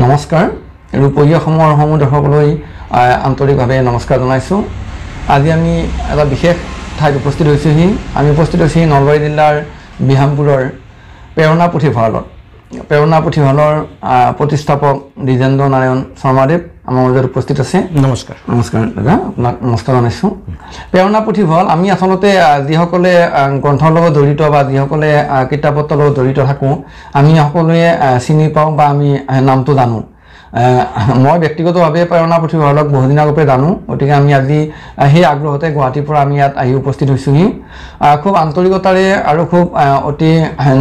নমস্কাৰ। ৰূপহী অসমৰ সমূহ দৰ্শকলৈ আন্তৰিকভাৱে নমস্কাৰ জনাইছোঁ। আজি আমি এটা বিশেষ ঠাইত উপস্থিত হৈছোঁহি। আমি উপস্থিত হৈছোঁহি নলবাৰী জিলাৰ বিহামপুৰৰ প্ৰেৰণা পুথিভঁৰালত। প্ৰেৰণা পুথিভঁৰালৰ প্ৰতিষ্ঠাপক দ্বিজেন্দ্ৰ নাৰায়ণ শৰ্মাদেৱ আমাৰ মাজত উপস্থিত আছে। নমস্কাৰ। নমস্কাৰ দাদা, আপোনাক নমস্কাৰ জনাইছোঁ। প্ৰেৰণা পুথিভঁৰাল, আমি আচলতে যিসকলে গ্ৰন্থৰ লগত জড়িত বা যিসকলে কিতাপ পত্ৰৰ লগত জড়িত থাকোঁ, আমি সকলোৱে চিনি পাওঁ বা আমি নামটো জানো। মই ব্যক্তিগতভাৱে প্ৰেৰণা পুথিভঁৰালক বহুদিন আগৰ পৰাই জানো, গতিকে আমি আজি সেই আগ্ৰহতে গুৱাহাটীৰ পৰা আমি ইয়াত আহি উপস্থিত হৈছোঁহি। খুব আন্তৰিকতাৰে আৰু খুব অতি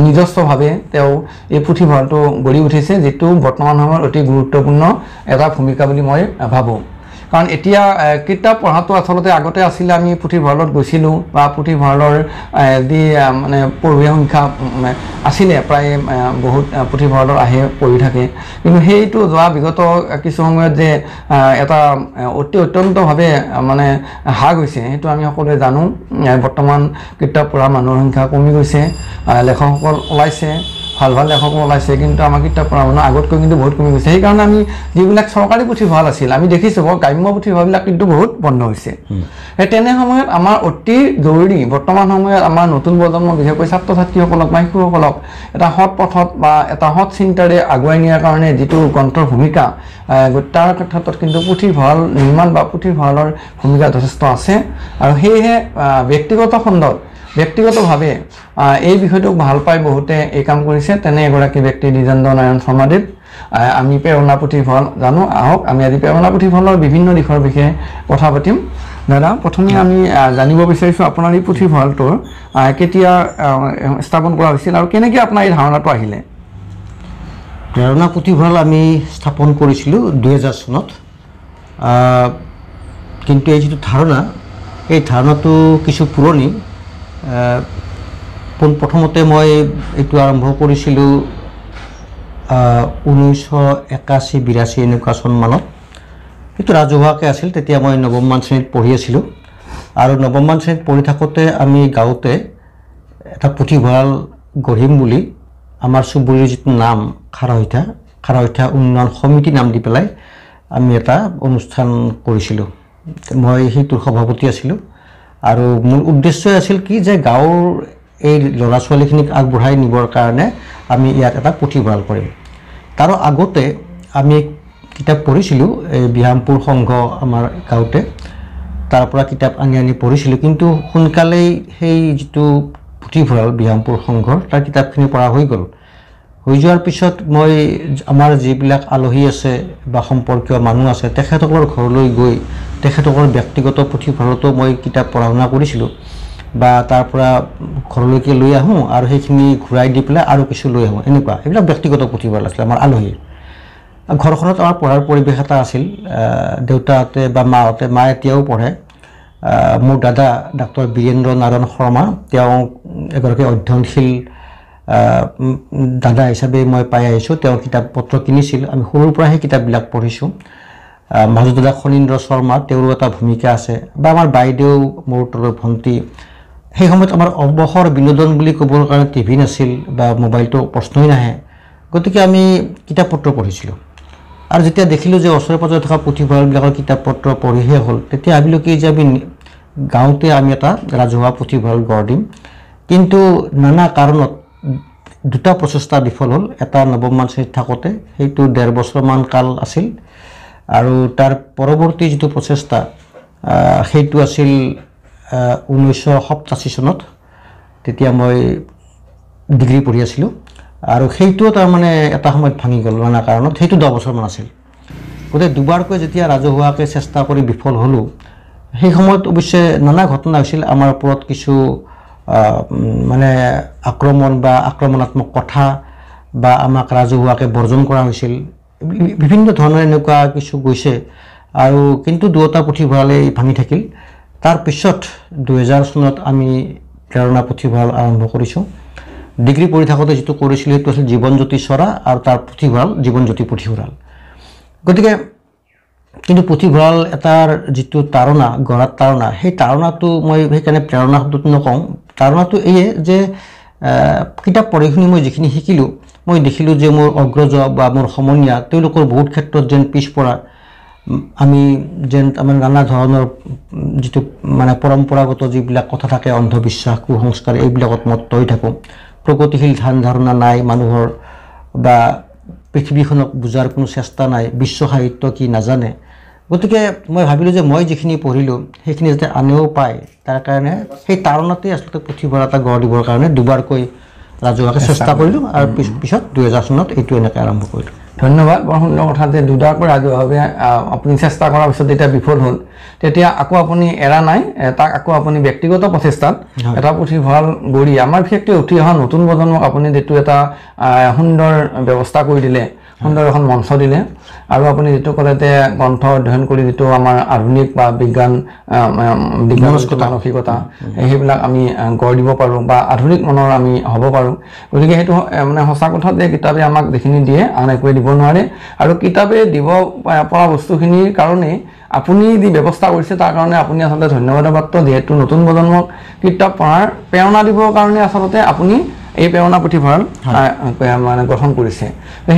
নিজস্বভাৱে তেওঁ এই পুথিভঁৰালটো গঢ়ি উঠিছে, যিটো বৰ্তমান সময়ত অতি গুৰুত্বপূৰ্ণ এটা ভূমিকা বুলি মই ভাবোঁ। কাৰণ এতিয়া কিতাপ পঢ়াটো আচলতে আগতে আছিলে, আমি পুথিভঁৰালত গৈছিলোঁ বা পুথিভঁৰালৰ যি মানে পঢ়ুৱৈ সংখ্যা আছিলে, প্ৰায় বহুত পুথিভঁৰালত আহে পঢ়ি থাকে। কিন্তু সেইটো যোৱা বিগত কিছু সময়ত যে এটা অতি অত্যন্তভাৱে মানে হ্ৰাস হৈছে, সেইটো আমি সকলোৱে জানো। বৰ্তমান কিতাপ পঢ়া মানুহৰ সংখ্যা কমি গৈছে, লেখকসকল ওলাইছে, ভাল ভাল লেখকো ওলাইছে, কিন্তু আমাৰ কিতাপ পঢ়া মানুহ আগতকৈ কিন্তু বহুত কমি গৈছে। সেইকাৰণে আমি যিবিলাক চৰকাৰী পুথিভঁৰাল আছিল, আমি দেখিছোঁ গ্ৰাম্য পুথিভঁৰালবিলাক কিন্তু বহুত বন্ধ হৈছে। সেই তেনে সময়ত আমাৰ অতি জৰুৰী বৰ্তমান সময়ত আমাৰ নতুন প্ৰজন্ম, বিশেষকৈ ছাত্ৰ ছাত্ৰীসকলক বা শিশুসকলক এটা সৎ পথত বা এটা সৎ চিন্তাৰে আগুৱাই নিয়াৰ কাৰণে যিটো গ্ৰন্থৰ ভূমিকা, তাৰ ক্ষেত্ৰত কিন্তু পুথিভঁৰাল নিৰ্মাণ বা পুথিভঁৰালৰ ভূমিকা যথেষ্ট আছে। আৰু সেয়েহে ব্যক্তিগত খণ্ডত ব্যক্তিগতভাৱে এই বিষয়টোক ভাল পাই বহুতে এই কাম কৰিছে। তেনে এগৰাকী ব্যক্তি দ্বিজেন্দ্ৰ নাৰায়ণ শৰ্মাদেৱ। আমি প্ৰেৰণা পুথিভঁৰাল জানো। আহক আমি আজি প্ৰেৰণা পুথিভঁৰালৰ বিভিন্ন দিশৰ বিষয়ে কথা পাতিম। দাদা, প্ৰথমে আমি জানিব বিচাৰিছোঁ আপোনাৰ এই পুথিভঁৰালটোৰ কেতিয়া স্থাপন কৰা হৈছিল আৰু কেনেকৈ আপোনাৰ এই ধাৰণাটো আহিলে? প্ৰেৰণা পুথিভঁৰাল আমি স্থাপন কৰিছিলোঁ 2000 চনত। কিন্তু এই যিটো ধাৰণা, এই ধাৰণাটো কিছু পুৰণি। পোনপ্ৰথমতে মই এইটো আৰম্ভ কৰিছিলোঁ 1981-82 এনেকুৱা চনমানত। সেইটো ৰাজহুৱাকৈ আছিল। তেতিয়া মই নৱমমান শ্ৰেণীত পঢ়ি আছিলোঁ। আৰু নৱমমান শ্ৰেণীত পঢ়ি থাকোঁতে আমি গাঁৱতে এটা পুথিভঁৰাল গঢ়িম বুলি আমাৰ চুবুৰীৰ যিটো নাম খাৰহৈঠা, খাৰহৈঠা উন্নয়ন সমিতি নাম দি পেলাই আমি এটা অনুষ্ঠান কৰিছিলোঁ। মই সেইটোৰ সভাপতি আছিলোঁ। আৰু মূল উদ্দেশ্যই আছিল কি যে গাঁৱৰ এই ল'ৰা ছোৱালীখিনিক আগবঢ়াই নিবৰ কাৰণে আমি ইয়াত এটা পুথিভঁৰাল কৰিম। তাৰো আগতে আমি কিতাপ পঢ়িছিলোঁ, এই বিহামপুৰ সংঘ আমাৰ গাঁৱতে, তাৰ পৰা কিতাপ আনি আনি পঢ়িছিলোঁ। কিন্তু সোনকালেই সেই যিটো পুথিভঁৰাল বিহামপুৰ সংঘৰ, তাৰ কিতাপখিনি পঢ়া হৈ গ'ল। হৈ যোৱাৰ পিছত মই আমাৰ যিবিলাক আলহী আছে বা সম্পৰ্কীয় মানুহ আছে, তেখেতসকলৰ ঘৰলৈ গৈ তেখেতসকলৰ ব্যক্তিগত পুথিভঁৰালতো মই কিতাপ পঢ়া শুনা কৰিছিলোঁ বা তাৰ পৰা ঘৰলৈকে লৈ আহোঁ আৰু সেইখিনি ঘূৰাই দি পেলাই আৰু কিছু লৈ আহোঁ, এনেকুৱা এইবিলাক ব্যক্তিগত পুথিভঁৰাল আছিলে আমাৰ আলহীৰ। ঘৰখনত আমাৰ পঢ়াৰ পৰিৱেশ এটা আছিল। দেউতাহঁতে বা মাহঁতে, মা এতিয়াও পঢ়ে। মোৰ দাদা ডাক্তৰ বীৰেন্দ্ৰ নাৰায়ণ শৰ্মা, তেওঁ এগৰাকী অধ্যয়নশীল দাদা হিচাপে মই পাই আহিছোঁ। তেওঁ কিতাপ পত্ৰ কিনিছিল, আমি সৰুৰ পৰা সেই কিতাপবিলাক পঢ়িছোঁ। মাজু দাদা খনীন্দ্ৰ শৰ্মা, তেওঁৰো এটা ভূমিকা আছে। বা আমাৰ বাইদেউ, মোৰ তলৰ ভণ্টি। সেই সময়ত আমাৰ অৱসৰ বিনোদন বুলি ক'বৰ কাৰণে টিভি নাছিল বা মোবাইলটো প্ৰশ্নই নাহে, গতিকে আমি কিতাপ পত্ৰ পঢ়িছিলোঁ। আৰু যেতিয়া দেখিলোঁ যে ওচৰে পাঁজৰে থকা পুথিভঁৰালবিলাকৰ কিতাপ পত্ৰ পঢ়িহে হ'ল, তেতিয়া ভাবিলোঁ কি যে আমি গাঁৱতে আমি এটা ৰাজহুৱা পুথিভঁৰাল গঢ় দিম। কিন্তু নানা কাৰণত দুটা প্ৰচেষ্টা বিফল হ'ল। এটা নৱমমান শ্ৰেণীত থাকোঁতে, সেইটো 1.5 বছৰমান কাল আছিল। আৰু তাৰ পৰৱৰ্তী যিটো প্ৰচেষ্টা, সেইটো আছিল 1987 চনত। তেতিয়া মই ডিগ্ৰী পঢ়ি আছিলোঁ। আৰু সেইটোও তাৰমানে এটা সময়ত ভাঙি গ'ল নানা কাৰণত। সেইটো 10 বছৰমান আছিল। গতিকে দুবাৰকৈ যেতিয়া ৰাজহুৱাকৈ চেষ্টা কৰি বিফল হ'লোঁ, সেই সময়ত অৱশ্যে নানা ঘটনা হৈছিল। আমাৰ ওপৰত কিছু মানে আক্ৰমণ বা আক্ৰমণাত্মক কথা বা আমাক ৰাজহুৱাকৈ বৰ্জন কৰা হৈছিল, বিভিন্ন ধৰণৰ এনেকুৱা কিছু গৈছে। আৰু কিন্তু দুয়োটা পুথিভঁৰালেই ভাঙি থাকিল। তাৰপিছত 2000 চনত আমি প্ৰেৰণা পুথিভঁৰাল আৰম্ভ কৰিছোঁ। ডিগ্ৰী পঢ়ি থাকোঁতে যিটো কৰিছিলোঁ সেইটো আছিল জীৱনজ্যোতি চৰা আৰু তাৰ পুথিভঁৰাল জীৱনজ্যোতি পুথিভঁৰাল। গতিকে কিন্তু পুথিভঁৰাল এটাৰ যিটো তাৰণা, গঢ়াৰ তাৰণা, সেই তাৰণাটো মই সেইকাৰণে প্ৰেৰণা শব্দটো নকওঁ। তাৰণাটো এয়ে যে কিতাপ পঢ়ি শুনি মই যিখিনি শিকিলোঁ, মই দেখিলোঁ যে মোৰ অগ্ৰজ বা মোৰ সমনীয়া তেওঁলোকৰ বহুত ক্ষেত্ৰত যেন পিছপৰা, আমি যেন আমাৰ নানা ধৰণৰ যিটো মানে পৰম্পৰাগত যিবিলাক কথা থাকে, অন্ধবিশ্বাস, কুসংস্কাৰ, এইবিলাকত মত্ত হৈ থাকোঁ। প্ৰগতিশীল ধ্যান ধাৰণা নাই মানুহৰ, বা পৃথিৱীখনক বুজাৰ কোনো চেষ্টা নাই, বিশ্ব সাহিত্য কি নাজানে। গতিকে মই ভাবিলোঁ যে মই যিখিনি পঢ়িলোঁ সেইখিনি যাতে আনেও পায়, তাৰ কাৰণে সেই তাৰণাতেই আচলতে পুথিভঁৰাল এটা গঢ় দিবৰ কাৰণে দুবাৰকৈ ৰাজহুৱাকৈ চেষ্টা কৰিলোঁ আৰু পিছত 2000 চনত এইটো এনেকৈ আৰম্ভ কৰিলোঁ। ধন্যবাদ, বৰ সুন্দৰ কথা যে দুবাৰকৈ ৰাজহুৱাভাৱে আপুনি চেষ্টা কৰাৰ পিছত যেতিয়া বিফল হ'ল তেতিয়া আকৌ আপুনি এৰা নাই, তাক আকৌ আপুনি ব্যক্তিগত প্ৰচেষ্টাত এটা পুথিভঁৰাল গঢ়ি আমাৰ বিশেষকৈ উঠি অহা নতুন প্ৰজন্মক আপুনি যিটো এটা সুন্দৰ ব্যৱস্থা কৰি দিলে, সুন্দৰ এখন মঞ্চ দিলে। আৰু আপুনি যিটো ক'লে যে গ্ৰন্থ অধ্যয়ন কৰি যিটো আমাৰ আধুনিক বা বিজ্ঞান মানসিকতা সেইবিলাক আমি গঢ় দিব পাৰোঁ বা আধুনিক মনৰ আমি হ'ব পাৰোঁ। গতিকে সেইটো মানে সঁচা কথা যে কিতাপে আমাক যিখিনি দিয়ে আন একোৱে দিব নোৱাৰে, আৰু কিতাপে দিব পৰা বস্তুখিনিৰ কাৰণেই আপুনি যি ব্যৱস্থা কৰিছে তাৰ কাৰণে আপুনি আচলতে ধন্যবাদৰ পাত্ৰ। যিহেতু নতুন প্ৰজন্মক কিতাপ পঢ়াৰ প্ৰেৰণা দিবৰ কাৰণে আচলতে আপুনি এই প্ৰেৰণা পুথিভঁৰাল মানে গঠন কৰিছে,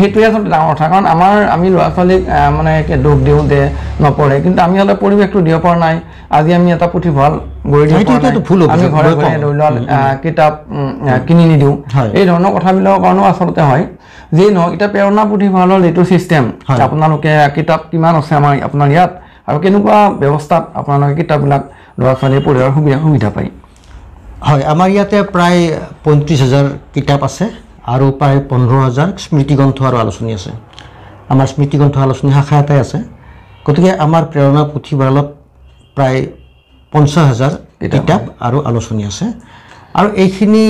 সেইটোৱে আচলতে ডাঙৰ কথা। কাৰণ আমাৰ আমি ল'ৰা ছোৱালীক মানে দোষ দিওঁ যে নপঢ়ে, কিন্তু আমি হ'লে পৰিৱেশটো দিব পৰা নাই। আজি আমি এটা পুথিভঁৰাল গঢ়ি দিব পৰা নাই, আমি ঘৰে ঘৰে ধৰি লোৱা কিতাপ কিনি নিদিওঁ, এই ধৰণৰ কথাবিলাকৰ কাৰণেও আচলতে হয়। যিয়ে নহওক, এতিয়া প্ৰেৰণা পুথিভঁৰালৰ যিটো ছিষ্টেম, আপোনালোকে কিতাপ কিমান আছে আমাৰ আপোনাৰ ইয়াত আৰু কেনেকুৱা ব্যৱস্থাত আপোনালোকে কিতাপবিলাক ল'ৰা ছোৱালীয়ে পঢ়াৰ সুবিধা পায়? হয়, আমাৰ ইয়াতে প্ৰায় 35,000 কিতাপ আছে আৰু প্ৰায় 15,000 স্মৃতিগ্ৰন্থ আৰু আলোচনী আছে। আমাৰ স্মৃতিগ্ৰন্থ আলোচনী শাখা এটাই আছে। গতিকে আমাৰ প্ৰেৰণা পুথিভঁৰালত প্ৰায় 50,000 কিতাপ আৰু আলোচনী আছে। আৰু এইখিনি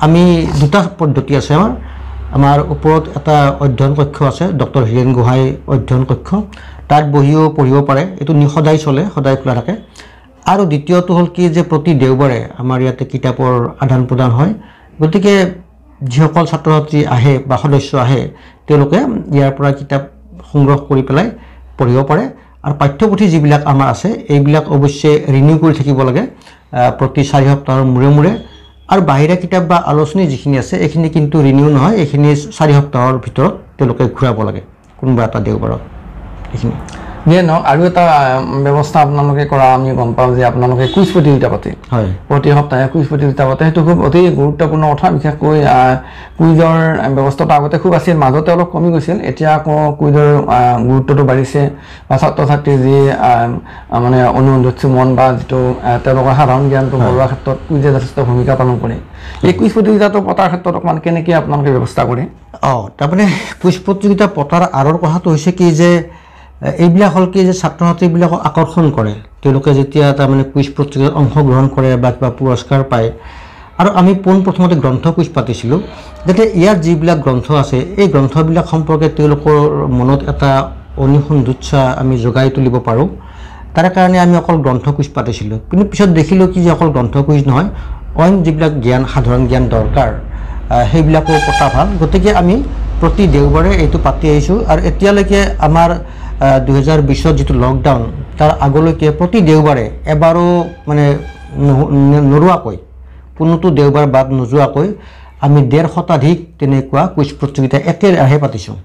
আমি দুটা পদ্ধতি আছে আমাৰ। আমাৰ ওপৰত এটা অধ্যয়ন কক্ষ আছে, ডক্টৰ হীৰেণ গোহাঁই অধ্যয়ন কক্ষ, তাত বহিও পঢ়িব পাৰে, এইটো সদায় চলে, সদায় খোলা থাকে। আৰু দ্বিতীয়টো হ'ল কি যে প্ৰতি দেওবাৰে আমাৰ ইয়াতে কিতাপৰ আদান প্ৰদান হয়। গতিকে যিসকল ছাত্ৰ ছাত্ৰী আহে বা সদস্য আহে তেওঁলোকে ইয়াৰ পৰা কিতাপ সংগ্ৰহ কৰি পেলাই পঢ়িব পাৰে। আৰু পাঠ্যপুথি যিবিলাক আমাৰ আছে এইবিলাক অৱশ্যে ৰিনিউ কৰি থাকিব লাগে প্ৰতি 4 সপ্তাহৰ মূৰে মূৰে। আৰু বাহিৰা কিতাপ বা আলোচনী যিখিনি আছে এইখিনি কিন্তু ৰিনিউ নহয়, এইখিনি 4 সপ্তাহৰ ভিতৰত তেওঁলোকে ঘূৰাব লাগে কোনোবা এটা দেওবাৰত। এইখিনি যিয়ে নহওক, আৰু এটা ব্যৱস্থা আপোনালোকে কৰা আমি গম পাওঁ যে আপোনালোকে কুইজ প্ৰতিযোগিতা পাতে, হয়, প্ৰতি সপ্তাহে কুইজ প্ৰতিযোগিতা পাতে। সেইটো খুব অতি গুৰুত্বপূৰ্ণ কথা। বিশেষকৈ কুইজৰ ব্যৱস্থাটো আগতে খুব আছিল, মাজতে অলপ কমি গৈছিল, এতিয়া আকৌ কুইজৰ গুৰুত্বটো বাঢ়িছে বা ছাত্ৰ ছাত্ৰীৰ যি মানে অনুসন্ধিৎসু মন বা যিটো তেওঁলোকৰ সাধাৰণ জ্ঞানটো বঢ়োৱাৰ ক্ষেত্ৰত কুইজে যথেষ্ট ভূমিকা পালন কৰে। এই কুইজ প্ৰতিযোগিতাটো পতাৰ ক্ষেত্ৰত অকণমান কেনেকৈ আপোনালোকে ব্যৱস্থা কৰে? তাৰমানে কুইজ প্ৰতিযোগিতা পতাৰ আঁৰৰ কথাটো হৈছে কি যে এইবিলাক হ'ল কি যে ছাত্ৰ ছাত্ৰীবিলাকক আকৰ্ষণ কৰে। তেওঁলোকে যেতিয়া তাৰমানে কুইজ প্ৰতিযোগিতাত অংশগ্ৰহণ কৰে বা কিবা পুৰস্কাৰ পায়। আৰু আমি পোনপ্ৰথমতে গ্ৰন্থ কুইজ পাতিছিলোঁ, যাতে ইয়াত যিবিলাক গ্ৰন্থ আছে এই গ্ৰন্থবিলাক সম্পৰ্কে তেওঁলোকৰ মনত এটা অনুসন্ধিৎসা আমি যোগাই তুলিব পাৰোঁ। তাৰ কাৰণে আমি অকল গ্ৰন্থ কুইজ পাতিছিলোঁ। কিন্তু পিছত দেখিলোঁ কি যে অকল গ্ৰন্থ কুইজ নহয়, অইন যিবিলাক জ্ঞান, সাধাৰণ জ্ঞান দৰকাৰ সেইবিলাকো পতা ভাল। গতিকে আমি প্ৰতি দেওবাৰে এইটো পাতি আহিছোঁ। আৰু এতিয়ালৈকে আমাৰ 2020ত যিটো লকডাউন, তাৰ আগলৈকে প্ৰতি দেওবাৰে এবাৰো মানে নোৰোৱাকৈ, কোনোটো দেওবাৰ বাদ নোযোৱাকৈ আমি 150 শতাধিক তেনেকুৱা কুইজ প্ৰতিযোগিতা একেৰাহে পাতিছোঁ।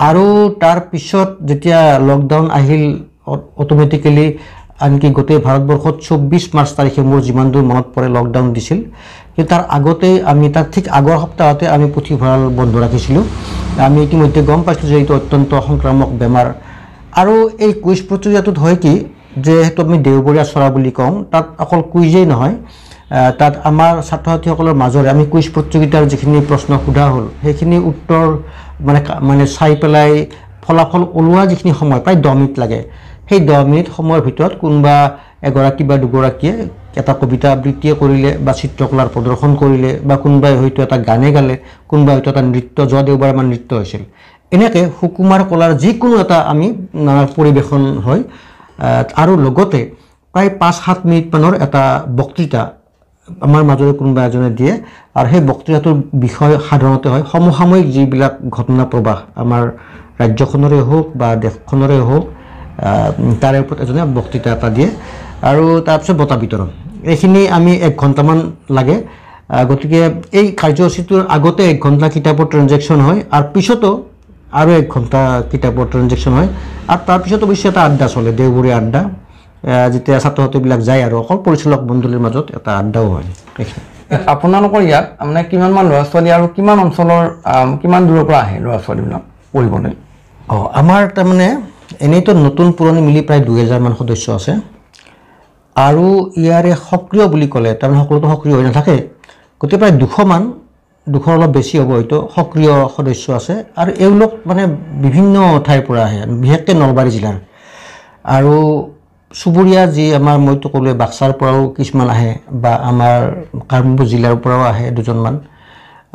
আৰু তাৰ পিছত যেতিয়া লকডাউন আহিল, অট'মেটিকেলি আনকি গোটেই ভাৰতবৰ্ষত 24 মাৰ্চ তাৰিখে মোৰ যিমান দূৰ মনত পৰে লকডাউন দিছিল। কিন্তু তাৰ আগতেই আমি তাৰ ঠিক আগৰ সপ্তাহতে আমি পুথিভঁৰাল বন্ধ ৰাখিছিলোঁ। আমি ইতিমধ্যে গম পাইছিলোঁ যে এইটো অত্যন্ত সংক্ৰামক বেমাৰ। আৰু এই কুইজ প্ৰতিযোগিতাটোত হয় কি যে সেইটো আমি দেওবৰীয়া চৰা বুলি কওঁ, তাত অকল কুইজেই নহয়, তাত আমাৰ ছাত্ৰ ছাত্ৰীসকলৰ মাজৰে আমি কুইজ প্ৰতিযোগিতাৰ যিখিনি প্ৰশ্ন সোধা হ'ল সেইখিনি উত্তৰ মানে মানে চাই পেলাই ফলাফল ওলোৱা যিখিনি সময় প্ৰায় 10 মিনিট লাগে, সেই 10 মিনিট সময়ৰ ভিতৰত কোনোবা এগৰাকী বা দুগৰাকীয়ে এটা কবিতা আবৃত্তিয়ে কৰিলে বা চিত্ৰকলাৰ প্ৰদৰ্শন কৰিলে বা কোনোবাই হয়তো এটা গানে গালে, কোনোবাই হয়তো এটা নৃত্য, যোৱা দেওবাৰ আমাৰ নৃত্য হৈছিল, এনেকৈ সুকুমাৰ কলাৰ যিকোনো এটা আমি পৰিৱেশন হয়। আৰু লগতে প্ৰায় 5-7 মিনিটমানৰ এটা বক্তৃতা আমাৰ মাজৰে কোনোবা এজনে দিয়ে। আৰু সেই বক্তৃতাটোৰ বিষয় সাধাৰণতে হয় সমসাময়িক যিবিলাক ঘটনা প্ৰবাহ আমাৰ ৰাজ্যখনৰে হওক বা দেশখনৰে হওক, তাৰে ওপৰত এজনে বক্তৃতা এটা দিয়ে। আৰু তাৰপিছত বঁটা বিতৰণ, এইখিনি আমি 1 ঘণ্টামান লাগে। গতিকে এই কাৰ্যসূচীটোৰ আগতে 1 ঘণ্টা কিতাপৰ ট্ৰেনজেকশ্যন হয় আৰু পিছতো আৰু 1 ঘণ্টা কিতাপৰ ট্ৰেনজেকশ্যন হয়। আৰু তাৰপিছত অৱশ্যে এটা আড্ডা চলে, দেওবৰীয়া আড্ডা, যেতিয়া ছাত্ৰ ছাত্ৰীবিলাক যায় আৰু অকল পৰিচালক মণ্ডলীৰ মাজত এটা আড্ডাও হয়। আপোনালোকৰ ইয়াত মানে কিমানমান ল'ৰা ছোৱালী আৰু কিমান অঞ্চলৰ কিমান দূৰৰ পৰা আহে ল'ৰা ছোৱালীবিলাক পঢ়িবলৈ? অঁ, আমাৰ তাৰমানে এনেইতো নতুন পুৰণি মিলি প্ৰায় 2000মান সদস্য আছে। আৰু ইয়াৰে সক্ৰিয় বুলি ক'লে তাৰমানে সকলোতো সক্ৰিয় হৈ নাথাকে, গতিকে প্ৰায় 200মান, 200 অলপ বেছি হ'ব হয়তো সক্ৰিয় সদস্য আছে। আৰু এওঁলোক মানে বিভিন্ন ঠাইৰ পৰা আহে, বিশেষকৈ নলবাৰী জিলাৰ আৰু চুবুৰীয়া যি আমাৰ, মইতো ক'লোৱে বাক্সাৰ পৰাও কিছুমান আহে বা আমাৰ কামৰূপ জিলাৰ পৰাও আহে দুজনমান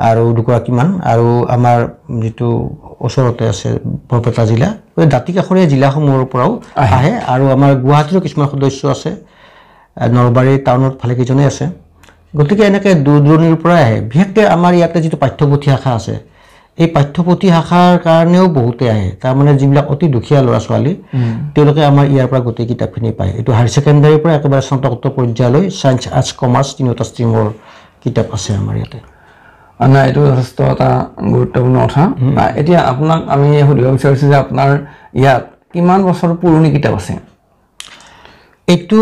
আৰু দুগৰাকীমান, আৰু আমাৰ যিটো ওচৰতে আছে বৰপেটা জিলা, দাঁতি কাষৰীয়া জিলাসমূহৰ পৰাও আহে। আৰু আমাৰ গুৱাহাটীৰো কিছুমান সদস্য আছে, নলবাৰী টাউনত ভালেকেইজনেই আছে। গতিকে এনেকৈ দূৰ দূৰণিৰ পৰাই আহে। বিশেষকৈ আমাৰ ইয়াতে যিটো পাঠ্যপুথি শাখা আছে, এই পাঠ্যপুথি শাখাৰ কাৰণেও বহুতে আহে। তাৰমানে যিবিলাক অতি দুখীয়া ল'ৰা ছোৱালী, তেওঁলোকে আমাৰ ইয়াৰ পৰা গোটেই কিতাপখিনি পায়। এইটো হায়াৰ ছেকেণ্ডাৰীৰ পৰা একেবাৰে স্নাতকোত্তৰ পৰ্যায়লৈ ছায়েন্স, আৰ্টছ, কমাৰ্চ তিনিওটা ষ্ট্ৰীমৰ কিতাপ আছে আমাৰ ইয়াতে। নাই, এইটো যথেষ্ট এটা গুৰুত্বপূৰ্ণ কথা। এতিয়া আপোনাক আমি সুধিব বিচাৰিছোঁ যে আপোনাৰ ইয়াত কিমান বছৰ পুৰণি কিতাপ আছে? এইটো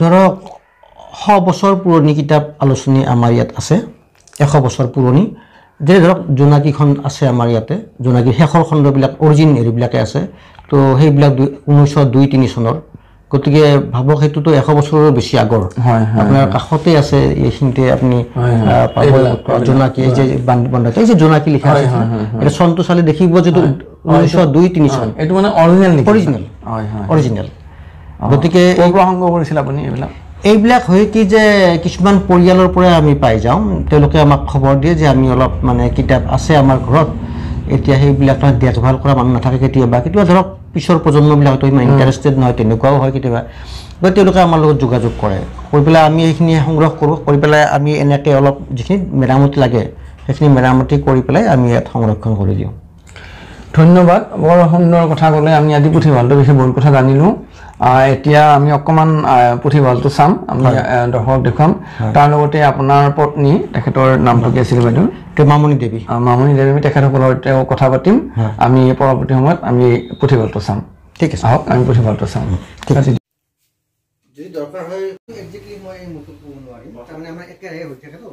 ধৰক 100 বছৰ পুৰণি কিতাপ আলোচনী আমাৰ ইয়াত আছে, 100 বছৰ পুৰণি। যেনে ধৰক জোনাকীখন আছে আমাৰ ইয়াতে, জোনাকীৰ শেষৰ খণ্ডবিলাক অৰিজিন হেৰিবিলাকে আছে, তো সেইবিলাক 1902-3 চনৰ। গতিকে ভাবক সেইটোতো 100 বছৰৰো বেছি আগৰ। আপোনাৰ কাষতে আছে এইখিনিতে আপুনি পাব জোনাকী, এই যে বন্ধ এই যে জোনাকী লিখা আছে, এটা চনটো চালে দেখিব যিটো 1902-3 চন। এইটো মানে অৰিজিনেল? Original, original. গতিকে সংগ্ৰহ কৰিছিল আপুনি এইবিলাক? এইবিলাক হয় কি যে কিছুমান পৰিয়ালৰ পৰাই আমি পাই যাওঁ, তেওঁলোকে আমাক খবৰ দিয়ে যে আমি অলপ মানে কিতাপ আছে আমাৰ ঘৰত, এতিয়া সেইবিলাক দেখভাল কৰা মানুহ নাথাকে। কেতিয়াবা কেতিয়াবা ধৰক পিছৰ প্ৰজন্মবিলাকতো ইমান ইণ্টাৰেষ্টেড নহয়, তেনেকুৱাও হয় কেতিয়াবা। গতিকে তেওঁলোকে আমাৰ লগত যোগাযোগ কৰে, কৰি পেলাই আমি এইখিনি সংগ্ৰহ কৰোঁ, কৰি পেলাই আমি এনেকৈ অলপ যিখিনি মেৰামতি লাগে সেইখিনি মেৰামতি কৰি পেলাই আমি ইয়াত সংৰক্ষণ কৰি দিওঁ। ধন্যবাদ, বৰ সুন্দৰ কথা ক'লে। আমি আজি পুথিভঁৰালটোৰ বিষয়ে বহুত কথা জানিলোঁ। এতিয়া আমি অকণমান পুথিভঁৰালটো চাম, আমি দৰ্শকক দেখুৱাম। তাৰ লগতে আপোনাৰ পত্নী, তেখেতৰ নামটো কি আছিল বাইদেউ? মামণি দেৱী। মামণি দেৱী, আমি তেখেতসকলৰ তেওঁ কথা পাতিম। আমি পৰৱৰ্তী সময়ত আমি পুথিভঁৰালটো চাম। ঠিক আছে, আহক আমি পুথিভঁৰালটো চাম। যদি দৰকাৰ হয় একজেক্টলি মই মোৰটো ক'ব নোৱাৰিম, তাৰমানে আমাৰ একেৰাহে হৈ থাকেতো।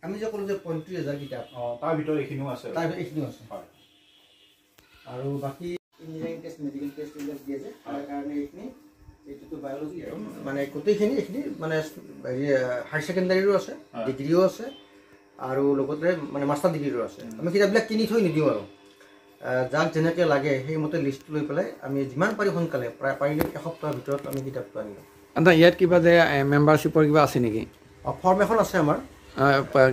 আমি যে ক'লো যে 35,000 কিতাপ, তাৰ ভিতৰত এইখিনিও আছে, তাৰ ভিতৰত এইখিনিও আছে। আৰু বাকী ইঞ্জিনিয়াৰিং টেষ্ট, মেডিকেল টেষ্ট এইবিলাক দিয়ে যে, তাৰ কাৰণে এইখিনি, এইটোতো বায়'লজি আৰু মানে গোটেইখিনি এইখিনি মানে হেৰি হায়াৰ ছেকেণ্ডাৰীৰো আছে, ডিগ্ৰীও আছে, আৰু লগতে মানে মাষ্টাৰ ডিগ্ৰীৰো আছে। আমি কিতাপবিলাক কিনি থৈ নিদিওঁ আৰু যাক যেনেকৈ লাগে সেইমতে লিষ্টটো লৈ পেলাই আমি যিমান পাৰি সোনকালে, প্ৰায় পাৰিলে এসপ্তাহৰ ভিতৰত আমি কিতাপটো আনি লওঁ। আচ্ছা, ইয়াত কিবা যে মেম্বাৰশ্বিপৰ কিবা আছে নেকি? অঁ, ফৰ্ম এখন আছে আমাৰ,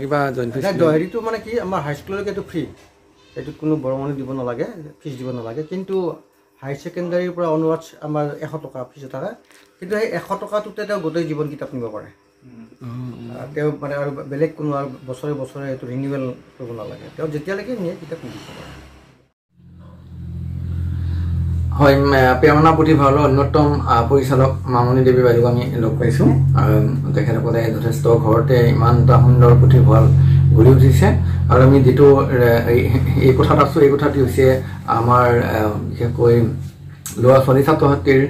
কিবা জইন ফিজ? হেৰিটো মানে কি, আমাৰ হাইস্কুললৈকে এইটো ফ্ৰী, এইটোত কোনো বৰঙণি দিব নালাগে, ফিজ দিব নালাগে। কিন্তু হায়াৰ ছেকেণ্ডাৰীৰ পৰা অনৱাৰ্ডছ আমাৰ 100 টকা ফিজ থাকে। কিন্তু সেই 100 টকাটোতে তেওঁ গোটেই জীৱন কিতাপ নিব পাৰে। তেওঁ মানে আৰু বেলেগ কোনো আৰু বছৰে বছৰে এইটো ৰিনিউৱেল কৰিব নালাগে, তেওঁ যেতিয়ালৈকে নিয়ে কিতাপ নিব পাৰে। হয়, প্ৰেৰণা পুথিভঁৰালৰ অন্যতম পৰিচালক মামণি দেৱী বাইদেউক আমি লগ পাইছোঁ। আৰু তেখেতসকলে যথেষ্ট ঘৰতে ইমান এটা সুন্দৰ পুথিভঁৰাল গঢ়ি উঠিছে। আৰু আমি যিটো এই কথাত আছোঁ, এই কথাটি হৈছে আমাৰ বিশেষকৈ ল'ৰা ছোৱালী ছাত্ৰ ছাত্ৰীৰ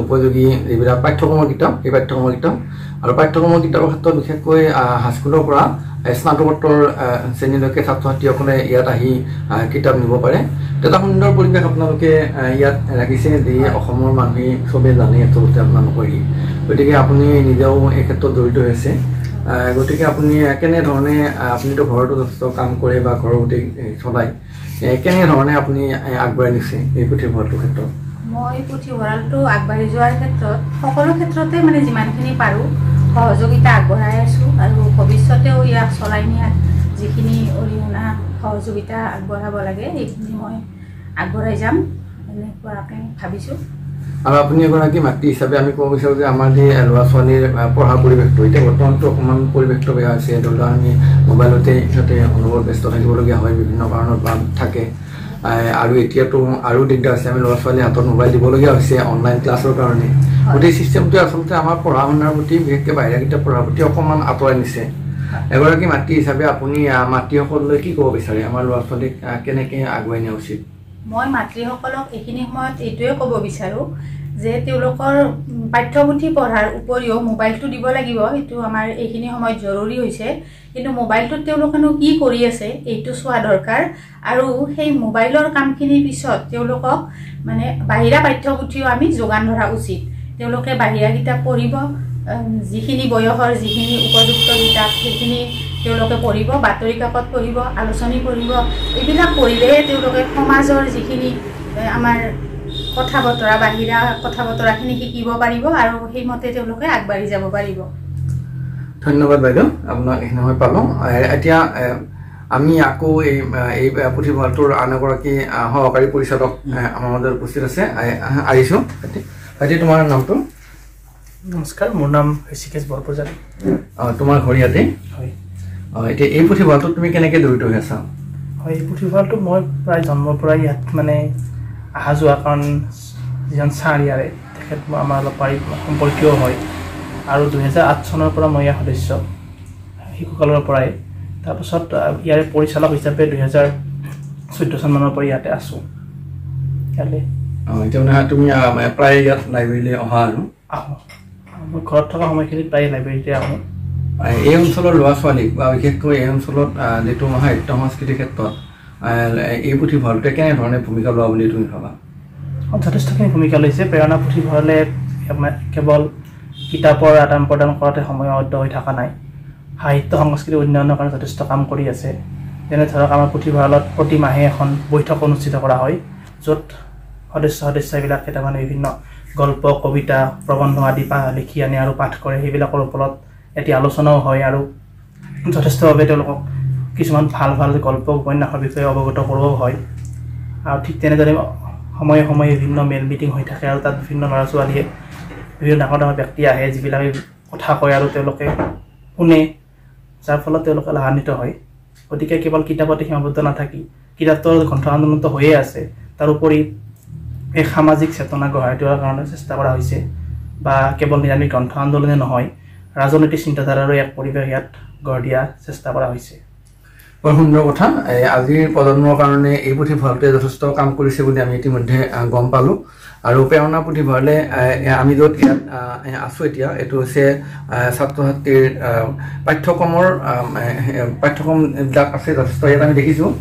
উপযোগী যিবিলাক পাঠ্যক্ৰমৰ কিতাপ, সেই পাঠ্যক্ৰমৰ কিতাপ আৰু পাঠ্যক্ৰমৰ কিতাপৰ ক্ষেত্ৰত বিশেষকৈ হাইস্কুলৰ পৰা স্নাতকোত্তৰ শ্ৰেণীলৈকে ছাত্ৰ ছাত্ৰীসকলে ইয়াত আহি কিতাপ নিব পাৰে। এটা সুন্দৰ পৰিৱেশ আপোনালোকে ইয়াত ৰাখিছে, যি অসমৰ মানুহে চবেই জানে আচলতে আপোনালোকৰ। গতিকে আপুনি নিজেও এই ক্ষেত্ৰত জড়িত হৈছে, গতিকে আপুনি কেনেধৰণে, আপুনিতো ঘৰতো যথেষ্ট কাম কৰে বা ঘৰৰ গোটেই চলায়, কেনেধৰণে আপুনি আগবঢ়াই নিছে এই পুথিভঁৰালটোৰ ক্ষেত্ৰত? মই পুথিভঁৰালটো আগবাঢ়ি যোৱাৰ ক্ষেত্ৰত সকলো ক্ষেত্ৰতে মানে যিমানখিনি পাৰোঁ সহযোগিতা আগবঢ়াই আছোঁ, আৰু ভৱিষ্যতেও ইয়াক চলাই নিয়াত যিখিনি অৰিহণা সহযোগিতা আগবঢ়াব লাগে সেইখিনি মই আগবঢ়াই যাম, এনেকুৱাকৈ ভাবিছোঁ। আৰু আপুনি এগৰাকী মাতৃ হিচাপে আমি ক'ব বিচাৰোঁ যে আমাৰ যি ল'ৰা ছোৱালীৰ পঢ়া পৰিৱেশটো এতিয়া বৰ্তমানটো অকণমান পৰিৱেশটো বেয়া হৈছে। ধৰি লওক আমি মোবাইলতে সিহঁতে অনবৰত ব্যস্ত থাকিবলগীয়া হয় বিভিন্ন কাৰণত বা থাকে, আৰু এতিয়াতো আৰু দিগদাৰ হৈছে, আমি ল'ৰা ছোৱালীৰ হাতত মোবাইল দিবলগীয়া হৈছে অনলাইন ক্লাছৰ কাৰণে। গোটেই চিষ্টেমটোৱে আচলতে আমাৰ পঢ়া শুনাৰ প্ৰতি, বিশেষকৈ বাহিৰা কিতাপ পঢ়াৰ প্ৰতি অকণমান আঁতৰাই নিছে। এগৰাকী মাতৃ হিচাপে আপুনি মাতৃসকললৈ কি ক'ব বিচাৰে, আমাৰ ল'ৰা ছোৱালীক কেনেকৈ আগুৱাই নিয়া উচিত? মই মাতৃসকলক এইখিনি সময়ত এইটোৱে ক'ব বিচাৰোঁ যে তেওঁলোকৰ পাঠ্যপুথি পঢ়াৰ উপৰিও মোবাইলটো দিব লাগিব, এইটো আমাৰ এইখিনি সময়ত জৰুৰী হৈছে। কিন্তু মোবাইলটোত তেওঁলোকেনো কি কৰি আছে এইটো চোৱা দৰকাৰ, আৰু সেই মোবাইলৰ কামখিনিৰ পিছত তেওঁলোকক মানে বাহিৰা পাঠ্যপুথিও আমি যোগান ধৰা উচিত। তেওঁলোকে বাহিৰা কিতাপ পঢ়িব, যিখিনি বয়সৰ যিখিনি উপযুক্ত কিতাপ সেইখিনি তেওঁলোকে পঢ়িব, বাতৰি কাকত পঢ়িব, আলোচনী পঢ়িব। এইবিলাক পঢ়িলেহে তেওঁলোকে সমাজৰ যিখিনি আমাৰ কথা বতৰা, বাহিৰা কথা বতৰাখিনি শিকিব পাৰিব আৰু সেইমতে তেওঁলোকে আগবাঢ়ি যাব পাৰিব। ধন্যবাদ বাইদেউ, আপোনাক এইখিনি সময় পালোঁ। এতিয়া আমি আকৌ এই পুথিভঁৰালটোৰ আন এগৰাকী সহকাৰী পৰিচালক আমাৰ মাজত উপস্থিত আছে, আহিছোঁ। ভাইটি, তোমাৰ নামটো? নমস্কাৰ, মোৰ নাম ঋষিকেশ বৰপূজাৰী। তোমাৰ ঘৰ ইয়াতে? হয়। এতিয়া এই পুথিভঁৰালটোত তুমি কেনেকৈ জড়িত হৈ আছা? হয়, এই পুথিভঁৰালটো মই প্ৰায় জন্মৰ পৰাই ইয়াত মানে অহা যোৱা, কাৰণ যিজন ছাৰ ইয়াৰে তেখেত আমাৰ অলপ সম্পৰ্কীয় হয়, আৰু 2008 চনৰ পৰা মই ইয়াৰ সদস্য, শিশুকালৰ পৰাই। তাৰপাছত ইয়াৰে পৰিচালক হিচাপে 2014 চনমানৰ পৰা ইয়াতে আছোঁ। ইয়ালৈ এতিয়া মানে তুমি প্ৰায় ইয়াত লাইব্ৰেৰীলৈ অহা? আৰু আহোঁ, মই ঘৰত থকা সময়খিনিত প্ৰায় লাইব্ৰেৰীতে আহোঁ। এই অঞ্চলৰ ল'ৰা ছোৱালীক বা বিশেষকৈ এই অঞ্চলত যিটো সাহিত্য সংস্কৃতিৰ ক্ষেত্ৰত এই পুথিভঁৰালটোৱে কেনেধৰণে ভূমিকা লোৱা বুলি তুমি ভাবা? যথেষ্টখিনি ভূমিকা লৈছে। প্ৰেৰণা পুথিভঁৰালে কেৱল কিতাপৰ আদান প্ৰদান কৰাতে সময়বদ্ধ হৈ থকা নাই, সাহিত্য সংস্কৃতি উন্নয়নৰ কাৰণে যথেষ্ট কাম কৰি আছে। যেনে ধৰক আমাৰ পুথিভঁৰালত প্ৰতি মাহে এখন বৈঠক অনুষ্ঠিত কৰা হয়, য'ত সদস্য সদস্যবিলাকে তাৰমানে বিভিন্ন গল্প, কবিতা, প্ৰবন্ধ আদি লিখি আনে আৰু পাঠ কৰে। সেইবিলাকৰ ওপৰত এটি আলোচনাও হয় আৰু যথেষ্টভাৱে তেওঁলোকক কিছুমান ভাল ভাল গল্প উপন্যাসৰ বিষয়ে অৱগত কৰোৱাও হয়। আৰু ঠিক তেনেদৰে সময়ে সময়ে বিভিন্ন মেল মিটিং হৈ থাকে আৰু তাত বিভিন্ন ল'ৰা ছোৱালীয়ে, বিভিন্ন ডাঙৰ ডাঙৰ ব্যক্তি আহে যিবিলাকে কথা কয় আৰু তেওঁলোকে শুনে, যাৰ ফলত তেওঁলোকে লাভান্বিত হয়। গতিকে কেৱল কিতাপতে সীমাবদ্ধ নাথাকি, কিতাপটো গ্ৰন্থ আন্দোলনটো হৈয়ে আছে, তাৰোপৰি এই সামাজিক চেতনা গঢ়াই তোলাৰ কাৰণে চেষ্টা কৰা হৈছে। বা কেৱল নিৰামিষ গ্ৰন্থ আন্দোলনে নহয়, ৰাজনৈতিক চিন্তাধাৰাৰো এক পৰিৱেশ ইয়াত গঢ় দিয়া চেষ্টা কৰা হৈছে। বৰ সুন্দৰ কথা। আজিৰ প্ৰজন্মৰ কাৰণে এই পুথিভঁৰালটোৱে যথেষ্ট কাম কৰিছে বুলি আমি ইতিমধ্যে গম পালোঁ। আৰু প্ৰেৰণা পুথিভঁৰালে আমি য'ত ইয়াত আছোঁ এতিয়া, এইটো হৈছে ছাত্ৰ ছাত্ৰীৰ পাঠ্যক্ৰমৰ পাঠ্যক্ৰমবিলাক আছে যথেষ্ট। ইয়াত আমি দেখিছোঁ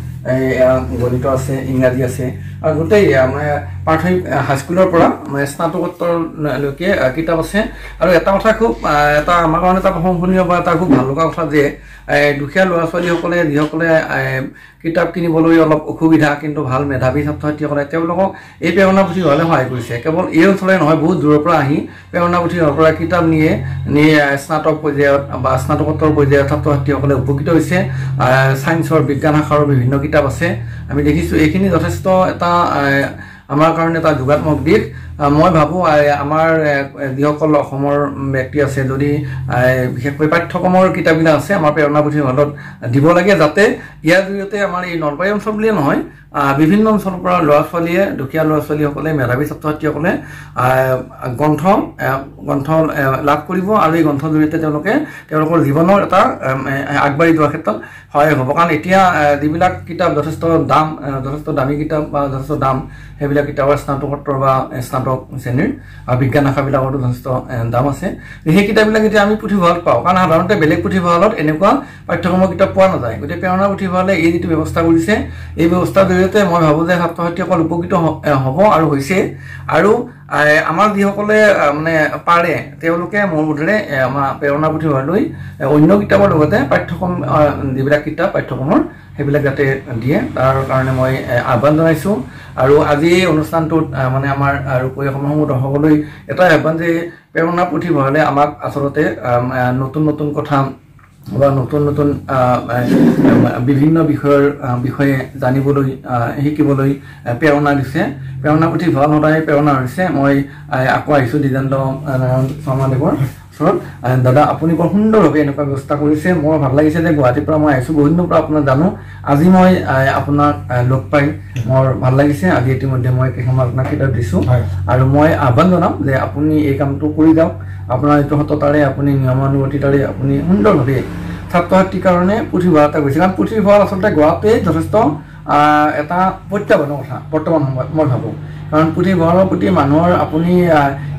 গণিত আছে, ইংৰাজী আছে, আৰু গোটেই মানে প্ৰাথমিক হাইস্কুলৰ পৰা মানে স্নাতকোত্তৰলৈকে কিতাপ আছে। আৰু এটা কথা খুব এটা আমাৰ কাৰণে এটা প্ৰশংসনীয় বা এটা খুব ভাল লগা কথা যে দুখীয়া ল'ৰা ছোৱালীসকলে যিসকলে কিতাপ কিনিবলৈ অলপ অসুবিধা, কিন্তু ভাল মেধাৱী ছাত্ৰ ছাত্ৰীসকলে তেওঁলোকক এই প্ৰেৰণা পুথিভঁৰালে সহায় কৰিছে। কেৱল এই অঞ্চলৰে নহয়, বহুত দূৰৰ পৰা আহি প্ৰেৰণা পুথিভঁৰালৰ পৰা কিতাপ নিয়ে নিয়ে স্নাতক পৰ্যায়ত বা স্নাতকোত্তৰ পৰ্যায়ত ছাত্ৰ ছাত্ৰীসকলে উপকৃত হৈছে। ছায়েন্সৰ বিজ্ঞান শাখাৰো বিভিন্ন কিতাপ আছে, আমি দেখিছোঁ। এইখিনি যথেষ্ট এটা আমাৰ কাৰণে এটা যোগাত্মক দিশ। মই ভাবোঁ আমাৰ যিসকল অসমৰ ব্যক্তি আছে, যদি বিশেষকৈ পাঠ্যক্ৰমৰ কিতাপবিলাক আছে আমাৰ প্ৰেৰণা পুথিভঁৰালত দিব লাগে, যাতে ইয়াৰ জৰিয়তে আমাৰ এই নলবাৰী অঞ্চল বুলিয়ে নহয়, বিভিন্ন অঞ্চলৰ পৰা ল'ৰা ছোৱালীয়ে, দুখীয়া ল'ৰা ছোৱালীসকলে, মেধাৱী ছাত্ৰ ছাত্ৰীসকলে গ্ৰন্থ গ্ৰন্থ লাভ কৰিব আৰু এই গ্ৰন্থৰ জৰিয়তে তেওঁলোকে তেওঁলোকৰ জীৱনৰ এটা আগবাঢ়ি যোৱাৰ ক্ষেত্ৰত সহায়ক হ'ব। কাৰণ এতিয়া যিবিলাক কিতাপ যথেষ্ট দাম, যথেষ্ট দামী কিতাপ বা যথেষ্ট দাম, সেইবিলাক কিতাপৰ স্নাতকোত্তৰ বা স্নাতক শ্ৰেণীৰ আৰু বিজ্ঞান শাখাবিলাকতো যথেষ্ট দাম আছে। সেই কিতাপবিলাক এতিয়া আমি পুথিভঁৰালত পাওঁ, কাৰণ সাধাৰণতে বেলেগ পুথিভঁৰালত এনেকুৱা পাঠ্যক্ৰমৰ কিতাপ পোৱা নাযায়। গতিকে প্ৰেৰণা পুথিভঁৰালে এই যিটো ব্যৱস্থা কৰিছে, এই ব্যৱস্থাৰ জৰিয়তে মই ভাবোঁ যে ছাত্ৰ ছাত্ৰীসকল উপকৃত হ'ব আৰু হৈছে। আৰু আমাৰ যিসকলে মানে পাৰে তেওঁলোকে মোৰ বোধেৰে আমাৰ প্ৰেৰণা পুথিভঁৰাললৈ অন্য কিতাপৰ লগতে পাঠ্যক্ৰম যিবিলাক কিতাপ পাঠ্যক্ৰমৰ সেইবিলাক যাতে দিয়ে, তাৰ কাৰণে মই আহ্বান জনাইছোঁ। আৰু আজি এই অনুষ্ঠানটোত মানে আমাৰ ৰূপহী অসমৰ দৰ্শকলৈ এটাই আহ্বান যে প্ৰেৰণা পুথিভঁৰালে আমাক আচলতে নতুন নতুন কথা বা নতুন নতুন বিভিন্ন বিষয়ৰ বিষয়ে জানিবলৈ, শিকিবলৈ প্ৰেৰণা দিছে। প্ৰেৰণা পুথিভঁৰাল সদায় প্ৰেৰণা হৈছে। মই আকৌ আহিছোঁ দ্বিজেন্দ্ৰ নাৰায়ণ শৰ্মাদেৱৰ ওচৰত। দাদা, আপুনি বৰ সুন্দৰভাৱে এনেকুৱা ব্যৱস্থা কৰিছে। মোৰ ভাল লাগিছে যে গুৱাহাটীৰ পৰা মই আহিছোঁ, বহুত দিনৰ পৰা আপোনাক জানো, আজি মই আপোনাক লগ পাই মোৰ ভাল লাগিছে। আজি ইতিমধ্যে মই কেইখনমান আপোনাক কিতাপ দিছোঁ আৰু মই আহ্বান জনাম যে আপুনি এই কামটো কৰি যাওক। আপোনাৰ এইটো সততাৰে, আপুনি নিয়মানুৱৰ্তিতাৰে আপুনি সুন্দৰভাৱে ছাত্ৰ ছাত্ৰীৰ কাৰণে পুথিভঁৰাল এটা গৈছে। কাৰণ পুথিভঁৰাল আচলতে গঢ়াটোৱেই যথেষ্ট এটা প্ৰত্যাহ্বানৰ কথা বৰ্তমান সময়ত মই ভাবোঁ। কাৰণ পুথিভঁৰালৰ প্ৰতি মানুহৰ আপুনি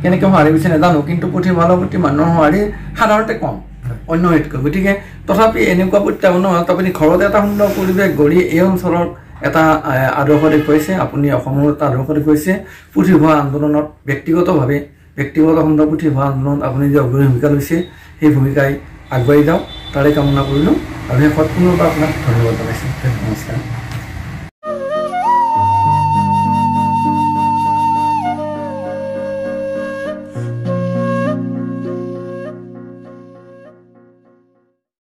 কেনেকৈ সঁহাৰি বিচাৰে নাজানো, কিন্তু পুথিভঁৰালৰ প্ৰতি মানুহৰ সঁহাৰি সাধাৰণতে কম অন্য হেৰিতকৈ। গতিকে তথাপি এনেকুৱা প্ৰত্যাহ্বানৰ মাজত আপুনি ঘৰতে এটা সুন্দৰ পৰিৱেশ গঢ়ি এই অঞ্চলৰ এটা আদৰ্শ দেখুৱাইছে, আপুনি অসমৰ এটা আদৰ্শ দেখুৱাইছে। পুথিভঁৰাল আন্দোলনত ব্যক্তিগতভাৱে ব্যক্তিগত খণ্ডৰ পুথিভঁৰাল আন্দোলনত আপুনি যে অগ্ৰণী ভূমিকা লৈছে, সেই ভূমিকাই আগবাঢ়ি যাওক তাৰে কামনা কৰিলোঁ। আৰু শেষত পুনৰবাৰ আপোনাক ধন্যবাদ জনাইছোঁ। নমস্কাৰ।